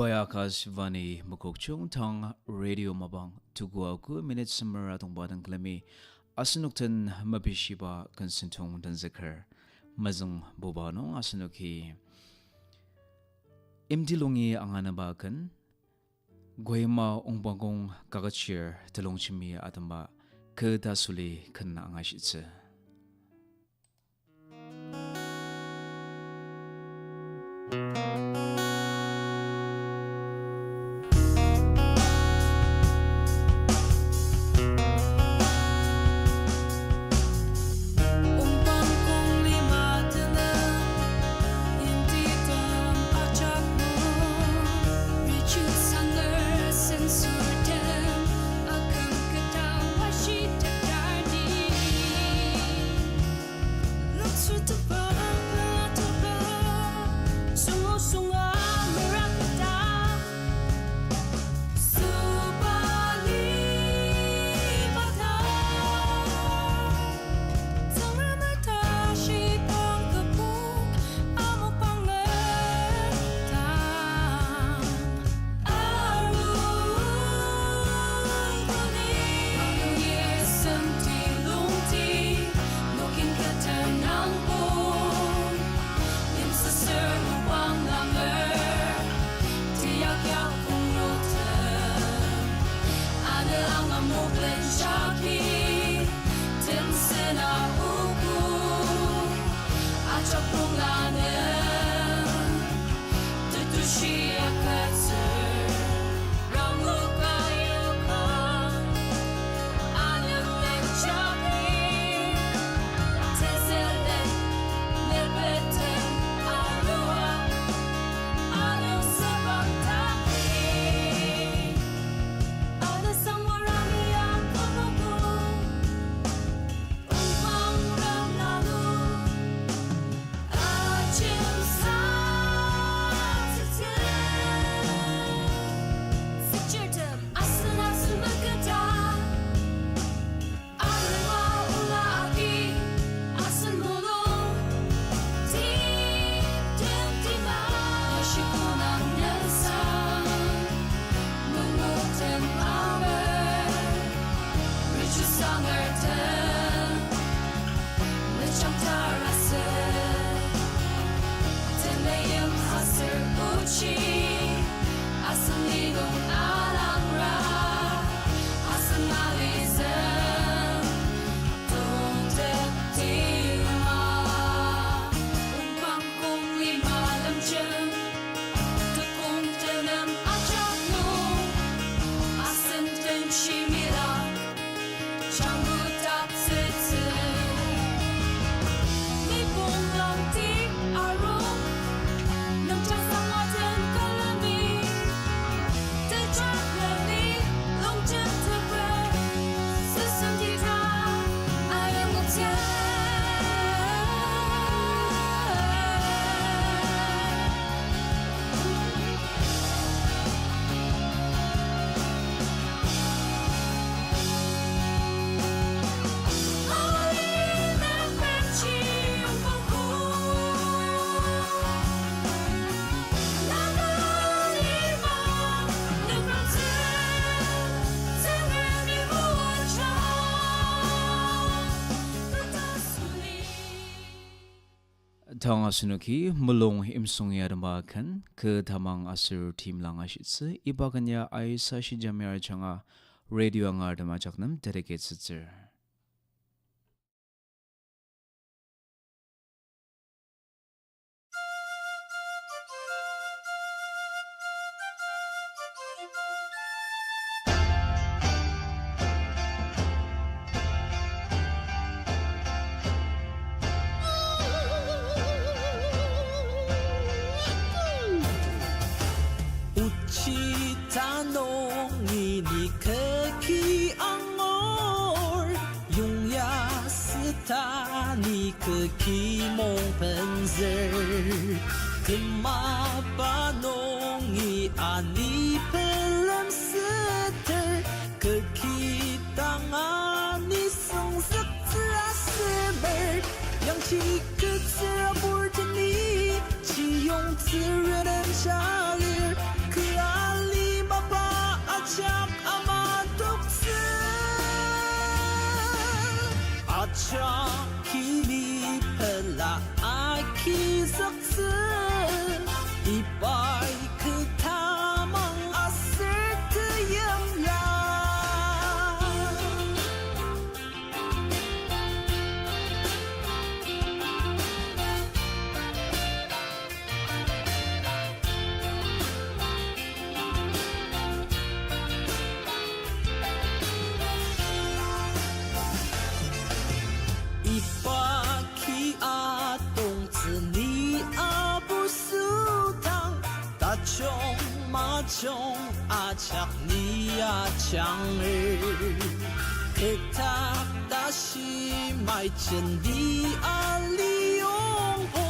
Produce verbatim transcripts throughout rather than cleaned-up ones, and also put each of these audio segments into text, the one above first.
Pai Akashvani Mokokchung, tang radio mapang tuku aku minute semer atongba dang külemi asenok den mapishiba kensentong tenzüker. Mezüngbuba nung asenoki Imtilungi anganaba ken, Kohima Ongpangkong Kaketshir Telongchimi atema kü tasüli ken angashitsü. Tang asenoki mulung imsung ya atema ken kü tamang aser timlang ashitsü, iba ken ya Aisa Shijamir ajanga radio angar tem ajak nem dedicate asütsür. Ochi ta nungi ni kü ki angur, yongya süta ni kü ki mongpenzür. Kümaba nungi ani pelem süter, kü ki dang ani süngzüktsü asemer. Yangji kü tsürabur teni, chiyong tsürenen jalir, kü Majung ajak ni ajanger, ketak tashi mai jenti aliyongbo,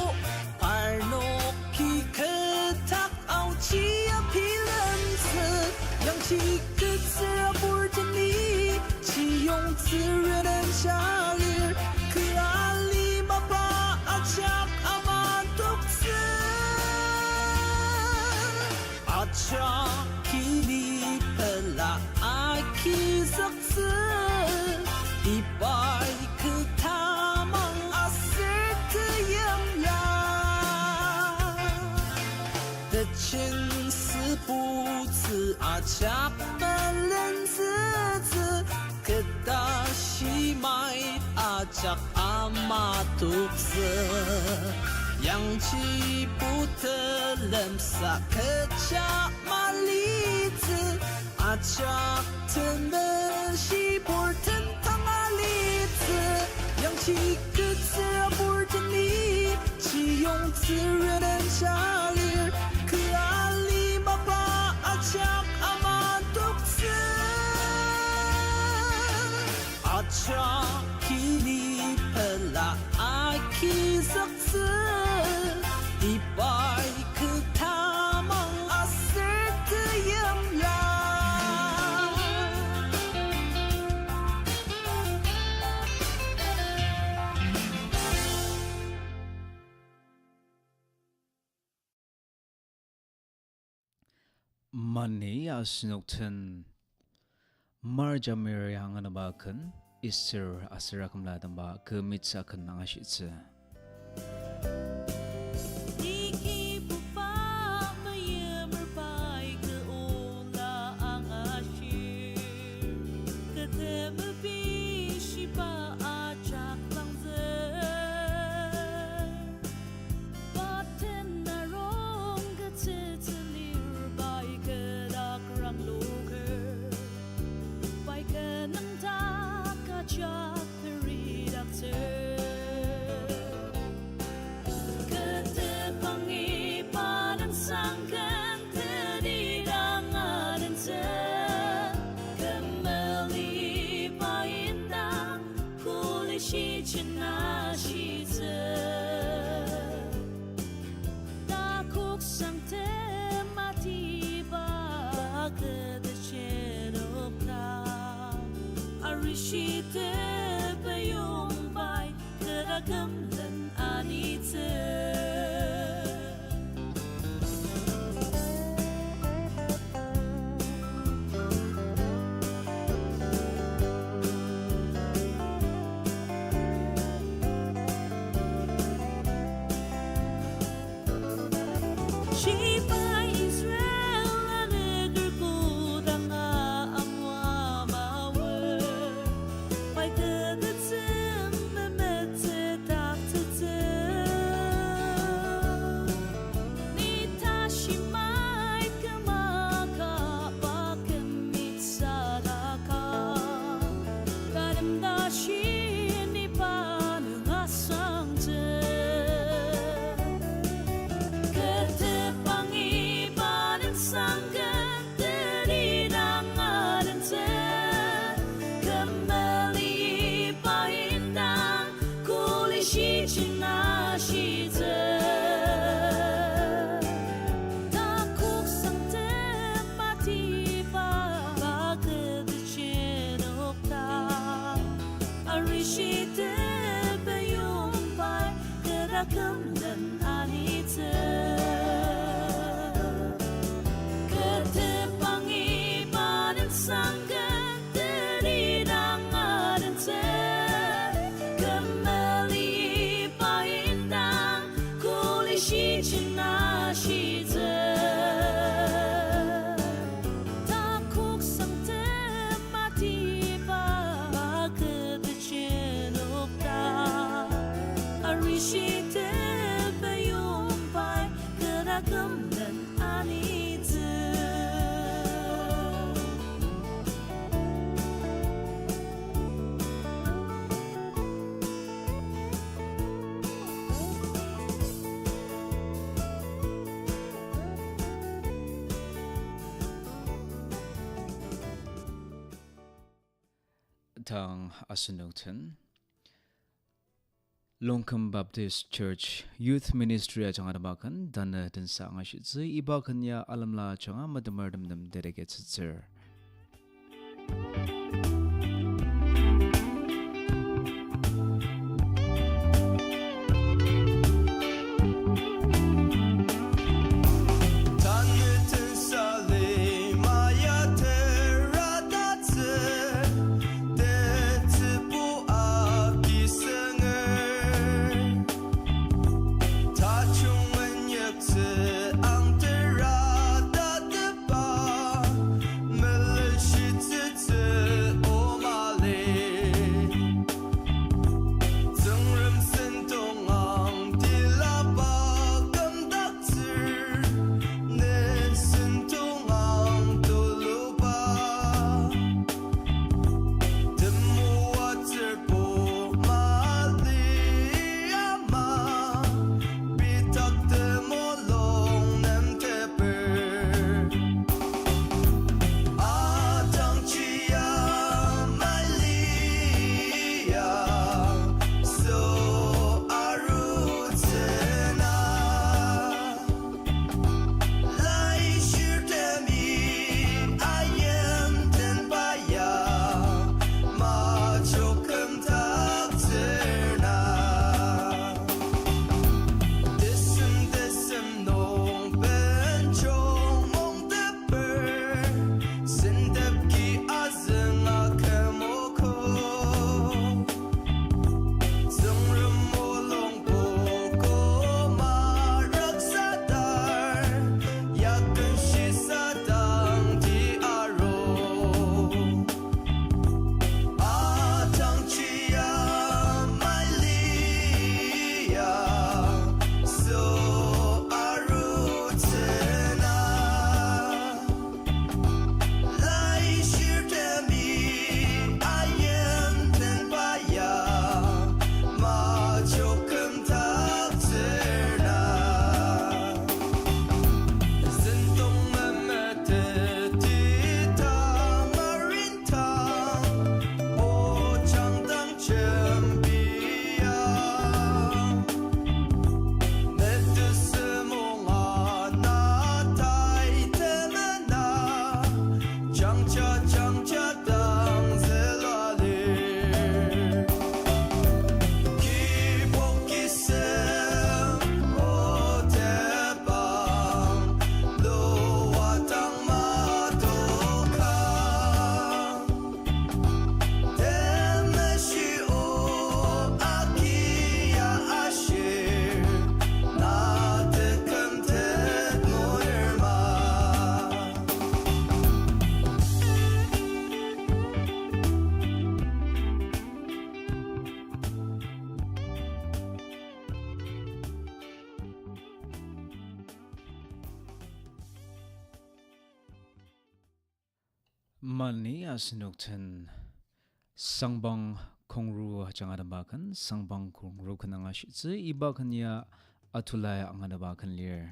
parnoki ketak aoji abilemtsü, yangji ketsür aburtemi, chiyong tsürenen jalir, kü ali mapa ajak amatoktsü. Ajak kini pela agizüktsü, ibai kü tamang aser teyimla. Techin sübutsü ajak melentsütsü, keta shimai ajak amatoktsü. Yangji putelemsa kecha malitsü, ajak temeshi pur tentang alitsü. Yangji ketsür aburtemi, chiyong tsürenen jalir, kü ali mapa ajak amatoktsü. Ajak kini pela agizüktsü, ibai kü tamang aser teyimla. Mani asenok den Marjamer ya anganaba ken, Esther aser akümla temba kü mitsa ken angashitsü. Ni Kibuba meyimer bai kü ola angashir, kü temepi shiba ajak langzü. Pa den arong kü tsütsü lir bai kü dak rangloker, pai kü nüngdak ajak peridaktsür. Kü tepangi pa den sangken teti dang adentsü, kü mali pa indang kuli shijen ashitsü. Takoksang tematiba kü tejen okta, arishi tepeyong pai kü taküm den anitsü. Shibai Israel anüker kodanga amua mawer, pai kü tetsü memetsü taktsütsü. Ni tashimai küma ka pa kümit sadaka, kadem tashi ni pa nung asangtsü. Kü tepangi pa den sangken teti dang adentsü, kü mali pa indang kuli shijen ashitsü. Takoksang tematiba pa kü tejen okta, arishi tepeyong pai kü taküm den anitsü. Kü tepangi pa den sangken teti dang adentsü, kü mali pa indang kuli shijen ashitsü. Takoksang tematiba pa kü tejen okta, arishi te Tang asenok den Longkhum Baptist Church Youth Ministry ajanga dang ken tanü tensa angashitsü, iba ken ya alemla ajanga metemertem nem dedicate asütsür. Tanü tensa lima ya teratatsü, tetsübu akisünger. Tajung menyaktsü ang teratatepa, melenshitsütsü o mali. Tsüngrem sentong ang tilaba kümdaktsür, ne sentong ang tuluba. Temoatsürbo mali ama, pitak temulung nem teper. Atangji ya mali ya, so arutsüna. Laishirtemi ayimtenba ya, majok kümdaktsür na. Tesem tesem nung benjong mongteper, sentepki azünga kümoko. Tsüngrem mulung poko maroksatar, yakenshi sadangdi aru. Atangji ya mali ya, so arutsüna. Laishirtemi ayimtenba ya, majok kümdaktsür na. Sentong memeteti tamarin tang, o changdang jembia. Metesemong ana tai temena, jangja jangja dang zülua lir. Kibok kisem o tebang, lua dang madoka. Temeshi o akia ashir, na tekümtet moerma. Mani asenok den Sangbang Kongru ajanga dang ken, Sangbang Kongru ken angashitsü, iba ken ya atulai anganaba ken lir.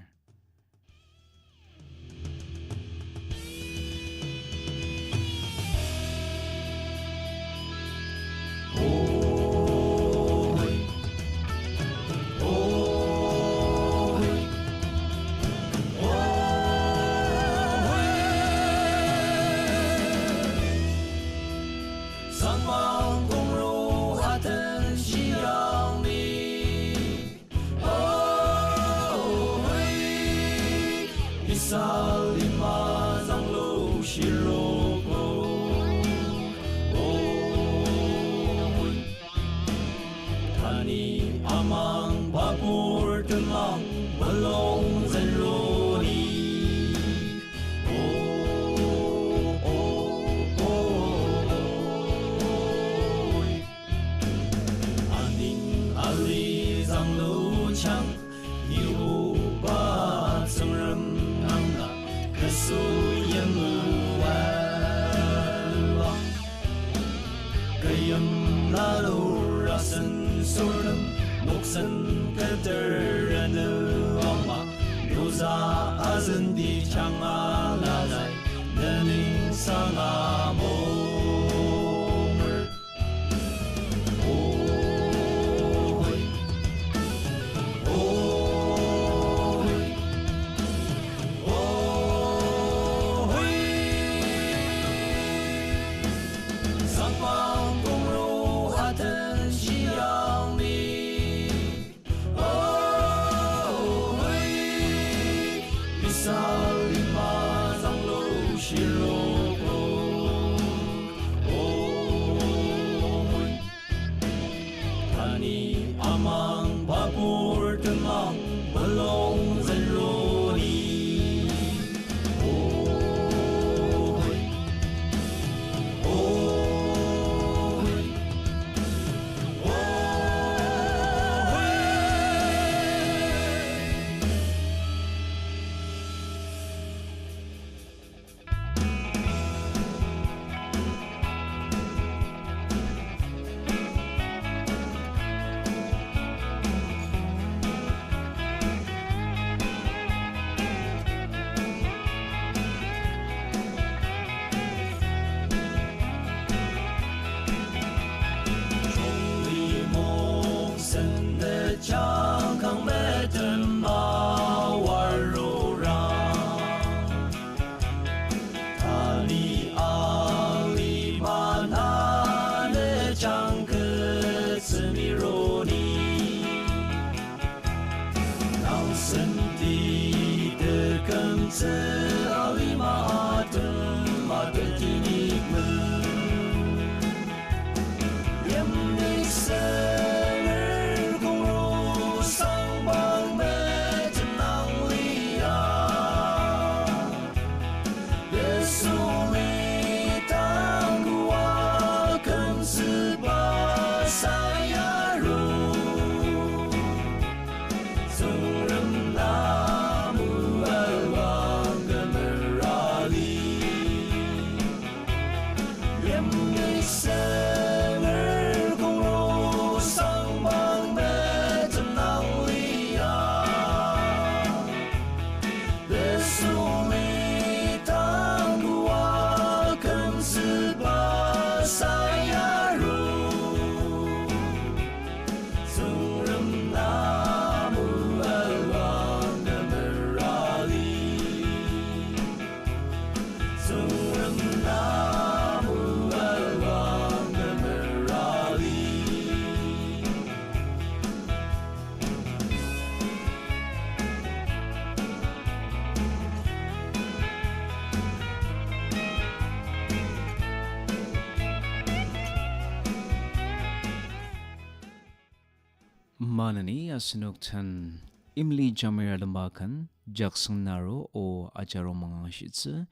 Maneni asenok den Imli Jamir alemba ken Jackson Naro o ajarong mangangshitsü,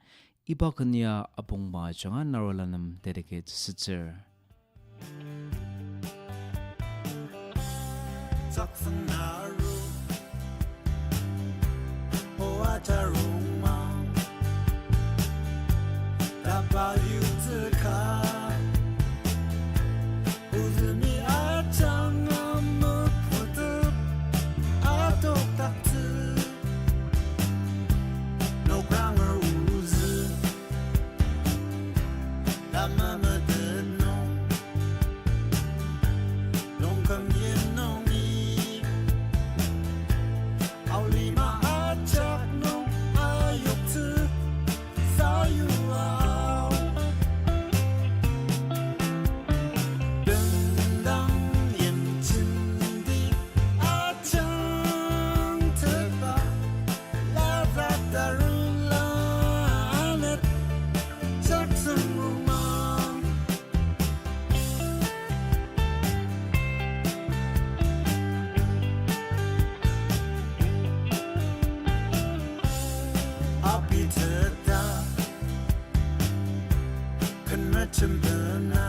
iba ken ya apongba ajanga Naro lanem dedicate asütsür. Jackson Naro o ajarong mang, tapa yutsüka, ozümi ajanga meputep atokdaktsü. Nokranger ozü tamametet nung, longküm yin nungi, aolima ajak nung ayoktsü sayuao. Tendang yimjenti ajangtetba, lazat arula anet Jackson rumang. Abiteta, ken mejembena,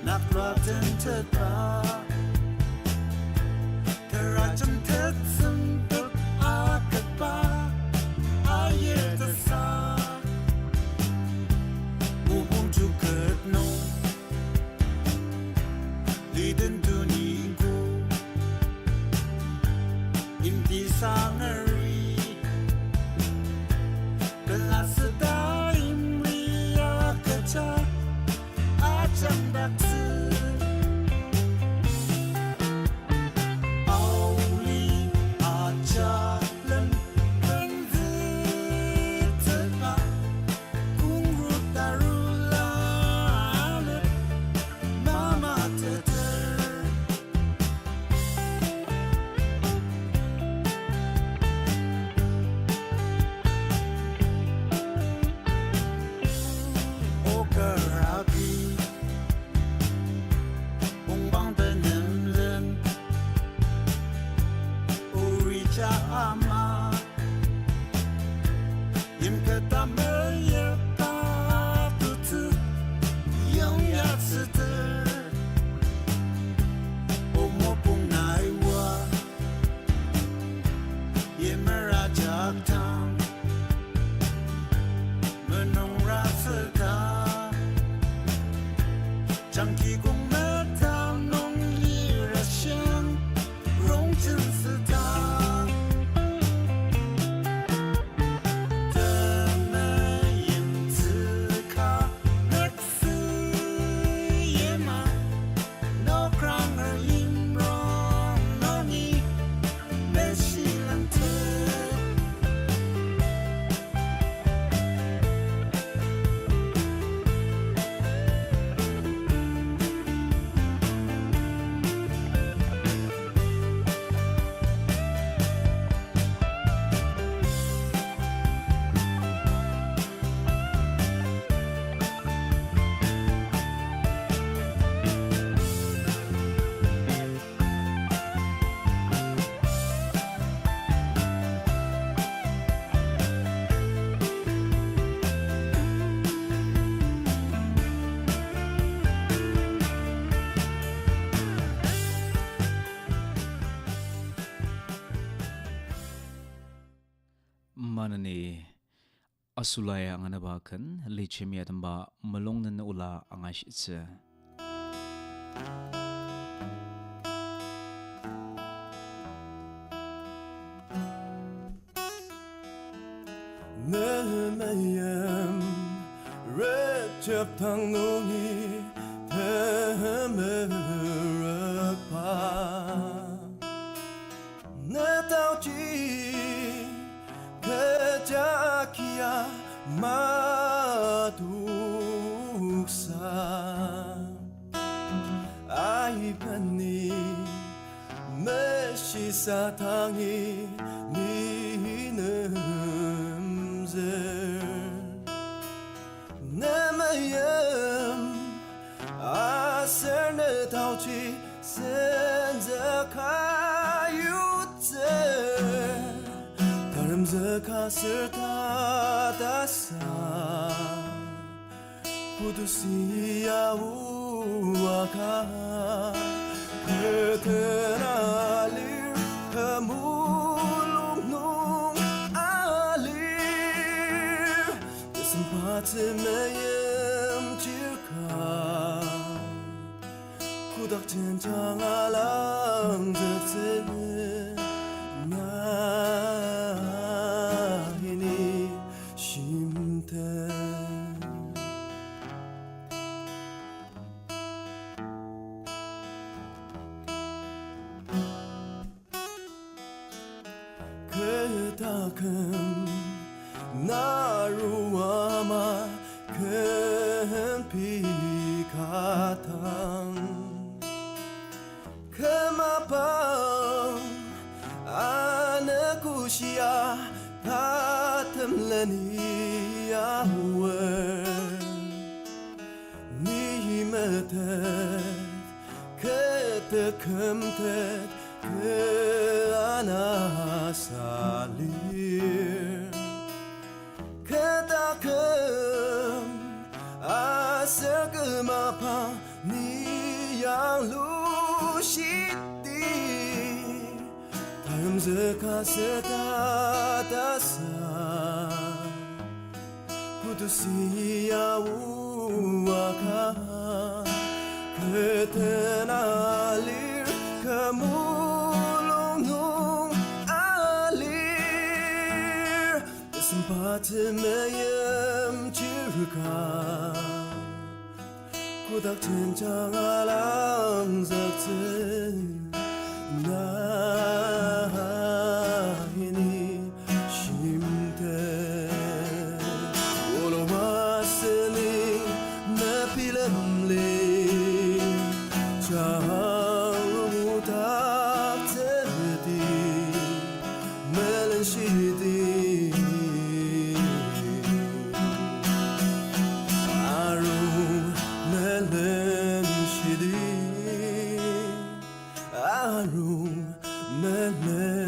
naklua tentetba, terajem tetsüngtep aketba, ayir tesa, mopung juket nung, liden tuniku, imti sangeri, pelaseta imri ya kecha ajangdaktsü. Aoli aja lem penzütsüba, kongru tarula alet mamateter. Okarabi, ongbang benemlen, orija ama, yimketa meyeka tutsü, yongyatsüter, o mopung naiwa, yimera jaktang, menungra süta, jangki kong metang nung lira shiang, rongjen süta. Temeimtsüka nüksü yima, nokranger yimrong nungi meshilang te. Maneni asulai anganaba ken Lichemi atemba Mulungnen ola angashitsü. Ne meim rejepdang nungi temerükba, ne taoji kecha kia madoksa, aibeni meshisa dangi ni nemzür. Ne meim aser ne taoji Senzüka yutsü, taremzüka ser tatasa, putusi aoaka, keten alir, temulung nung alir, tesemba temeim chirka. Kotak jenjang alangzüktsü na ini shimten. Kü taküm na arua ama ken pei ka tang. Kü mapang anogo shia tatem leni aor. Ni metet, kü tekümtet, kü anasa lir. Kü taküm aser kü mapang ni yanglushidi. Taremzüka ser tatasa, putusi aoaka, keten alir, kü mulung nung alir, tesemba temeim chirka. Kotak jenjang alangzüktsü na ini shimten. Oloba seni mebilemli, jang lutaktsüdi melenshidi. Arung melenshidi, arung melenshidi.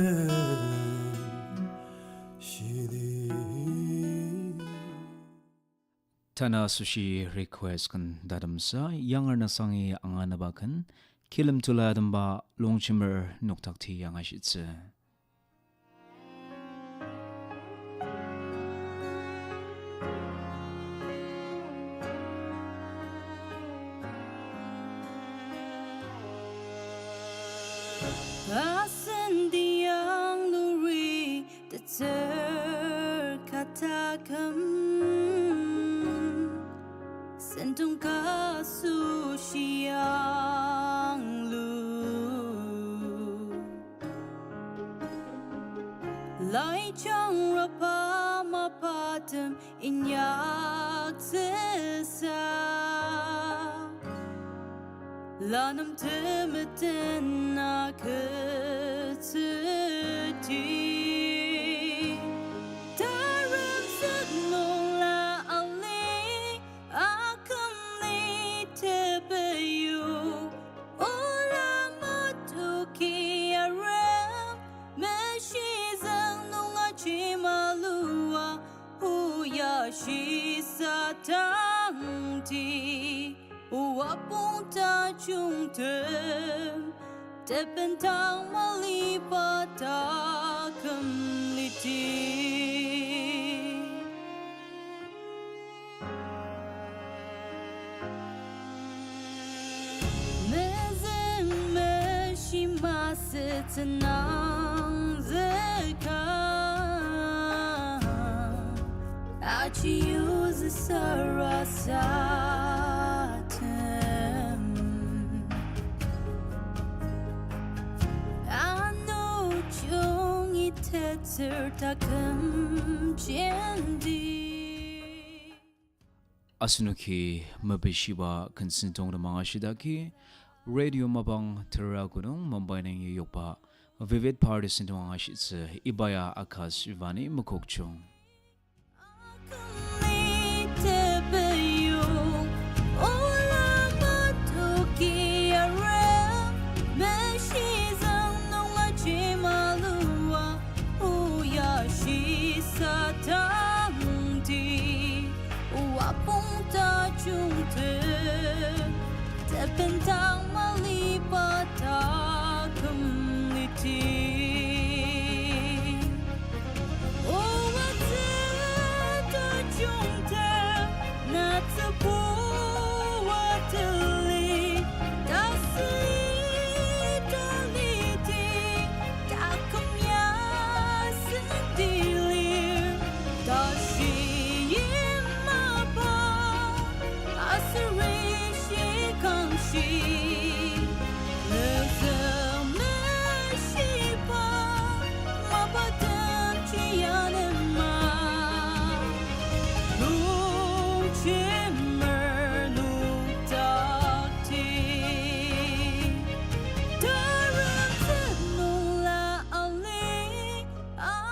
Tana asoshi request ken tatemsa, Yangar Nasangi anganaba ken, Kilemtula temba Longjemer Noktakti angashitsü. Asen tiang luri tetsür ka taküm, sentong ka asoshi anglu. Lai jangra pa mapatem inyaktsüsa, la nem temeten agütsüdi. Taremzük nung la ali akümli tepeyu, ola matoki arem, meshizang nung aji malua, oya shisa tangti, oa pongta jungtem, tepentang maliba taküm liti. Mezüng meshi masü tenangzüka, aji yuzü sarasadem. Ano jungi tetsür taküm jendi. Asenoki mepeshiba ken sentong temang ashidaki, radio mapang tera kidong Mumbai nung yokba Vividh Bharati sentong angashitsü, iba ya Akashvani Mokokchung. Akümli tepeyong, ola matoki arem, Bendang